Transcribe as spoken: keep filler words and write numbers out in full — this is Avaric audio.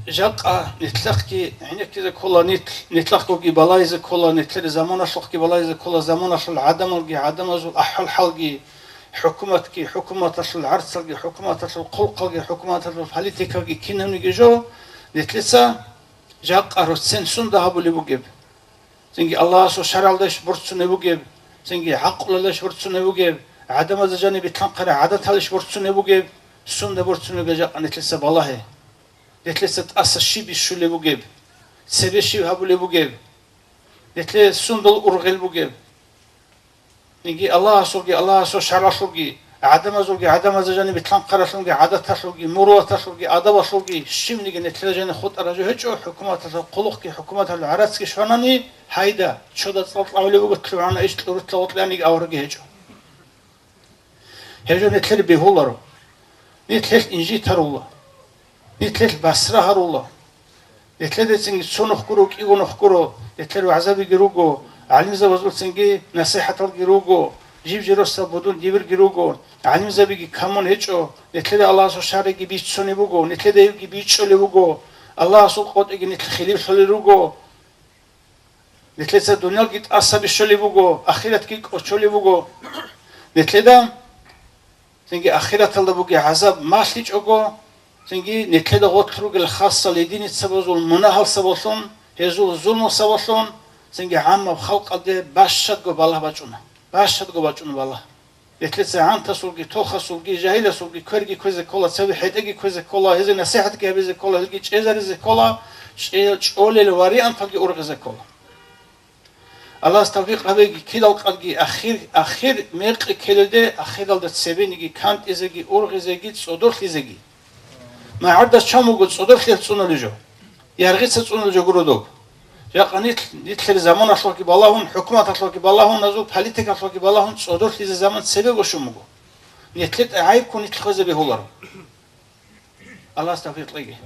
Жакъа нилъехъги гӀенеккизе ккола, нилъ-, нилъехъгоги балайзе ккола, нилъер заманалъухъги балайзе ккола, заманалъул гӀадамалги, гӀадамазул ахӀвал-хӀалги, хӀукуматги, хӀукуматалъул гӀарцалги, хӀукуматалъул хъулухъалги, хӀукуматалъул политикалги кинабниги жо, нилъеца жакъа роцен сунда гьабулеб бугеб? Цинги Аллагьасул шаргӀалдайищ борцунеб бугеб, цинги гӀакълуялдайищ борцунеб бугеб, гӀадамазда жаниб битлъанхъараб гӀадаталищ борцунеб бугеб, сунда борцунеб жакъа нилъеца балагье. Нилъеца тӀаса щиб бищулеб бугеб, цебе щиб гьабулеб бугеб, нилъее сундул ургъел бугеб. Цинги Аллагьасулги, Аллагьасул шаргӀалъулги, гӀадамазулги, гӀадамазда жаниб битлъанхъаралъунги, гӀадаталъулги, муруваталъулги, адабалъулги, щибниги нилъеда жаниб хутӀараб жо гьечӀо, хӀукуматалъул хъулухъги, хӀукуматалъул гӀарацги щванани, гьайда, чода цӀалкьавулеб буго, лъугӀана иш кьурулъа гъоркьаниги аварагги гьечӀо. Гьеб жо нилъер бегьуларо. Нилъ гьелъ инжит гьарула. Нилъ гьелъ басра гьарула. Нилъеда цинги цо нух гуро, кӀиго нух гуро, нилъер вагӀзабиги руго, гӀалимзабазул цинги насихӀаталги руго, жиб-жироса будун дибирги руго, гӀалимзабиги камун гьечӀо, нилъеда Аллагьасул шаргӀги бицунеб буго, нилъеда гьебги бичӀчӀулеб буго, Аллагьасул къотӀиги нилъ хилиплъулел руго. Нилъеца дуниялги тӀаса бищулеб буго, ахиратги кӀочолеб буго. Нилъеда цинги ахираталда бугеб гӀазаб малъичӀого, цинги нилъеда гъорлъ ругел хасал единицабазул мунагьал сабаблъун, гьезул зулму сабаблъун, цинги гӀаммаб халкъалде бащадго балагь бачӀуна. Бащадго бачӀуна балагь. Нилъеца гӀантасулги, тохасулги, жагьиласулги кверги кквезе ккола, цебе хӀетӀеги кквезе ккола, гьезие насихӀатги гьабизе ккола, гьезги чӀезаризе ккола, чӀе-, чӀолел варианталги ургъизе ккола. Аллагьас тавфикъ гьабеги, кидал къадги ахир, ахир мекъи ккелелде, ахиралда цебениги кантӀизеги, ургъизеги, цӀодорлъизеги. МагӀардас чан вуго цӀодорлъиялъ цӀунулел жо? Яргъица цӀунулел жо гуро доб. Жакъа нилъ, нилъер заманалъухъги балагьун, хӀукуматалъухъги балагьун, назул политикалъухъги балагьун цӀодорлъизе заман цебе бошун буго. Нилъер тӀагӀайиб ккун нилъ хвезе бегьуларо. Аллагьас тавфикъ кьеги.